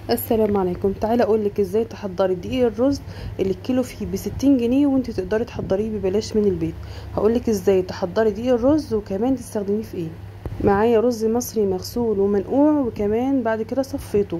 السلام عليكم. تعالى اقول لك ازاي تحضري دقيق الرز اللي الكيلو فيه ب60 جنيه وانت تقدري تحضريه ببلاش من البيت. هقول لك ازاي تحضري دقيق الرز وكمان تستخدميه في ايه. معايا رز مصري مغسول ومنقوع، وكمان بعد كده صفيته،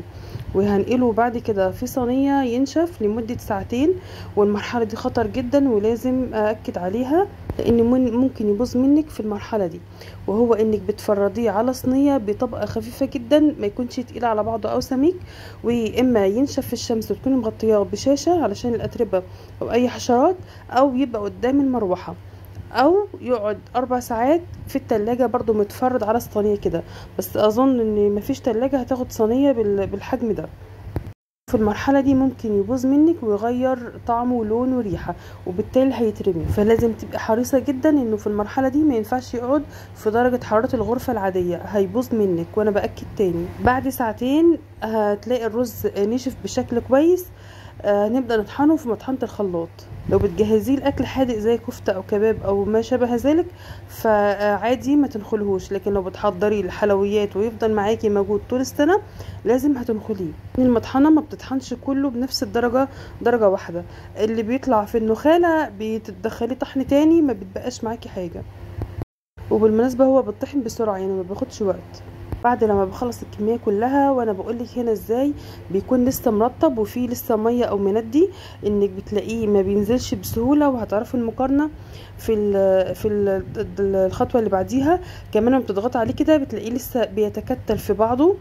وهنقله بعد كده في صينية ينشف لمدة ساعتين. والمرحلة دي خطر جدا ولازم ااكد عليها، لان ممكن يبوظ منك في المرحلة دي، وهو انك بتفرديه على صينية بطبقه خفيفة جدا، ما يكونش تقيل على بعضه او سميك، واما ينشف في الشمس وتكوني مغطياه بشاشة علشان الاتربه او اي حشرات، او يبقى قدام المروحة، او يقعد 4 ساعات في التلاجة برضو متفرد على الصينية كده. بس اظن ان مفيش تلاجة هتاخد صينية بالحجم ده. في المرحلة دي ممكن يبوظ منك ويغير طعمه ولونه وريحة، وبالتالي هيترمي. فلازم تبقي حريصة جدا انه في المرحلة دي ما ينفعش يقعد في درجة حرارة الغرفة العادية، هيبوظ منك. وانا بأكد تاني، بعد ساعتين هتلاقي الرز نشف بشكل كويس. نبدأ نطحنه في مطحنة الخلاط. لو بتجهزيه الاكل حادق زي كفتة او كباب او ما شابه ذلك فعادي ما تنخلهوش، لكن لو بتحضريه الحلويات ويفضل معاكي موجود طول السنة لازم هتنخليه. المطحنة ما بتطحنش كله بنفس الدرجة، درجة واحدة. اللي بيطلع في النخالة بتدخليه طحن تاني، ما بتبقاش معاكي حاجة. وبالمناسبة هو بيطحن بسرعة، يعني ما بياخدش وقت. بعد لما بخلص الكمية كلها، وانا بقولك هنا ازاي بيكون لسه مرطب وفيه لسه مية او مندي، انك بتلاقيه ما بينزلش بسهولة، وهتعرفي المقارنة في ال في ال الخطوة اللي بعديها. كمان لما بتضغطي عليه كده بتلاقيه لسه بيتكتل في بعضه،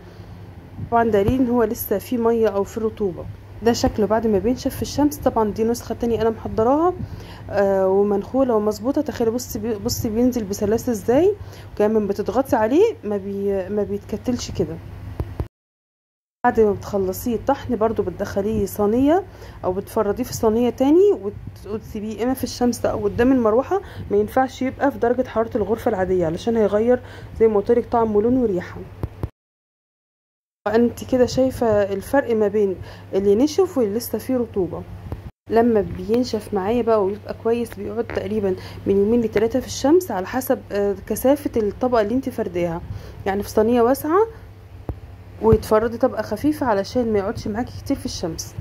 طبعا دليل ان هو لسه فيه مية او فيه رطوبة. ده شكله بعد ما بينشف في الشمس. طبعا دي نسخه تانية انا محضراها ومنخوله ومظبوطه. تخيلي، بصي بينزل بسلاسة ازاي، وكمان بتضغطي عليه ما بيتكتلش كده. بعد ما بتخلصيه الطحن برضو بتدخليه صينية او بتفرديه في صينية تاني، وتسيبيه اما في الشمس او قدام المروحة. ما ينفعش يبقى في درجه حرارة الغرفة العادية علشان هيغير زي ما قلت لك طعم ولون وريحه. انت كده شايفه الفرق ما بين اللي نشف واللي لسه فيه رطوبة. لما بينشف معايا بقى ويبقى كويس بيقعد تقريبا من 2 ل 3 في الشمس، على حسب كثافة الطبقة اللي انت فرديها. يعني في صينية واسعة ويتفردي طبقه خفيفة علشان ما يقعدش معاكي كتير في الشمس.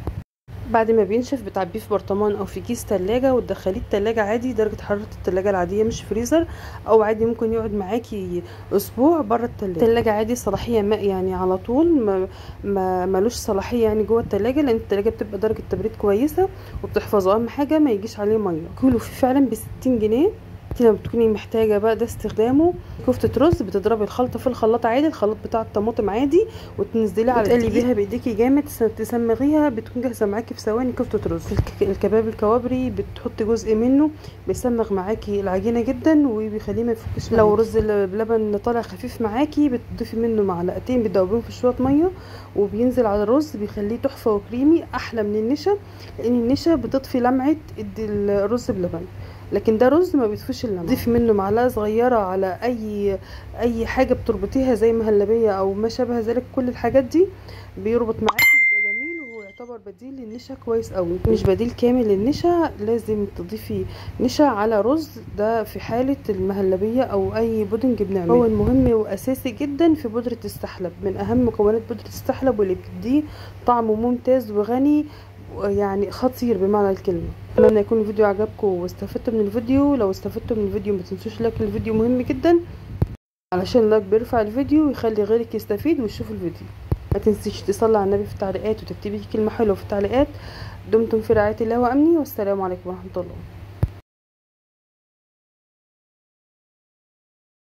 بعد ما بينشف بتعبيه في برطمان او في كيس تلاجة وتدخليه التلاجة عادي، درجة حرارة التلاجة العادية مش فريزر، او عادي ممكن يقعد معاكي اسبوع بره التلاجة. التلاجة عادي صلاحية ماء يعني على طول، ما ملوش صلاحية يعني جوه التلاجة، لان التلاجة بتبقى درجة تبريد كويسة وبتحفظه. اهم حاجة ما يجيش عليه مية. كيلو فيه فعلا ب60 جنيه. انت لما بتكوني محتاجه بقى ده استخدامه. كفته رز بتضربي الخلطة في الخلاط عادي، الخلاط بتاع الطماطم عادي، وتنزلي على تقلبيها بايديكي جامد، تسمغيها، بتكون جاهزة معاكي في ثواني. كفته رز. الكباب الكوابري بتحطي جزء منه بيسمغ معاكي العجينة جدا وبيخليه ما يفكش. لو رز بلبن طالع خفيف معاكي بتضيفي منه معلقتين، بتدوبيهم في شوية مية وبينزل على الرز، بيخليه تحفة وكريمي احلى من النشا، لان النشا بتطفي لمعة الرز بلبن، لكن ده رز ما بيطفيش اللمعة. ضيفي منه معلقه صغيرة على اي حاجة بتربطيها زي مهلبية او ما شابه ذلك، كل الحاجات دي بيربط معاكي، بيبقى جميل، وهو يعتبر بديل للنشا كويس قوي. مش بديل كامل للنشا، لازم تضيفي نشا على رز، ده في حاله المهلبيه او اي بودنج بنعمله. هو المهم واساسي جدا في بودره السحلب، من اهم مكونات بودره السحلب واللي بتديه طعم ممتاز وغني، يعني خطير بمعنى الكلمة. اتمنى يكون الفيديو عجبكم واستفدتوا من الفيديو. لو استفدتوا من الفيديو ما تنسوش like الفيديو، مهم جدا علشان like بيرفع الفيديو ويخلي غيرك يستفيد ويشوف الفيديو. ما تنسيش تصلي على النبي في التعليقات وتكتبي كلمة حلوة في التعليقات. دمتم في رعاية الله وامنه، والسلام عليكم ورحمة الله.